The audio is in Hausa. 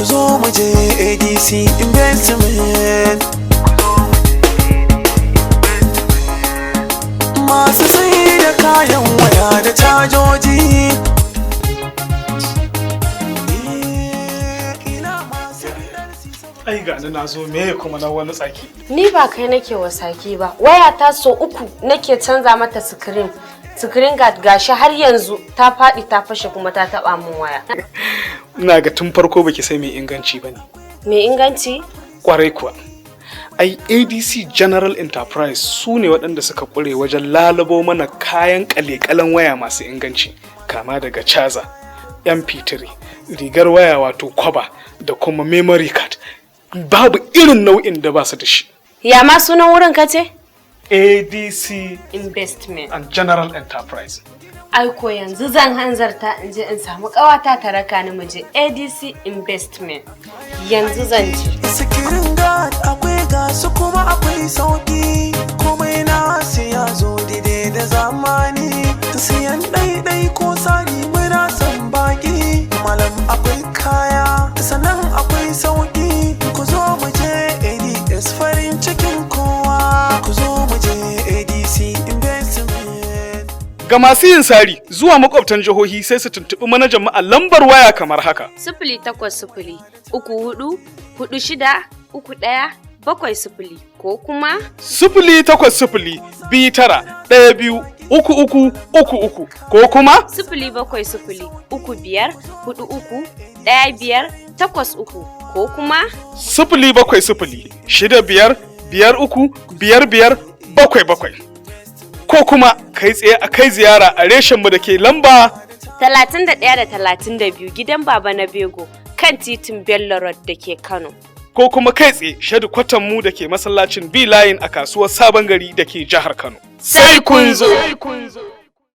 Ku zo mu je ADC Investment. Masu sai da kayan waya da cajoji. Ina masu bidar sisa. Ai ga ni na zo, me kuma na wani tsaki? Ni ba kai nake wa saki ba. Wayata so uku nake canza mata screen. Screen guard, gashi har yanzu ta faɗi ta fashe kuma ta taɓa min waya. Ina ga tun farko baki sai mai inganci bane. Mai inganci? Kwarai kuwa. Ai ADC General Enterprise su ne waɗanda suka ƙware wajen lalabo mana kayan ƙale-ƙalen waya masu inganci, kama daga caza, MP3, rigar waya wato kwaba, da kuma memory card. Babu irin nau'in da ba su da shi. Ya ma sunan wurin kace? ADC Investment. and General Enterprise. Aiko yanzu zan hanzarta in je in samu ƙawata ta raka ni mu je ADC Investment. Yanzu zan je. Screen guard akwai, gasu kuma akwai sauki. Komai na ya zo daidai da zamani. Siyan ɗaiɗai ko sari, muna son baki. Malam, akwai kaya, sannan akwai sauki. Ku zo mu je ADS, farin cikin kowa. Ku zo mu je ADC Investment. Ga masu yin sari zuwa makwabtan jihohi, sai su tuntuɓi manajan mu a lambar waya kamar haka. 08034463170 ko kuma 08029123333 ko kuma 07035431583 ko kuma 07065535577 ko kuma kai tsaye a kai ziyara a reshenmu da ke lamba 31 da 32, gidan Baba na Bego, kan titin Bello Road da ke Kano. Ko kuma kai tsaye shedikwatan mu da ke masallacin B Line a kasuwar Sabon Gari da ke jihar Kano. Sai kun zo!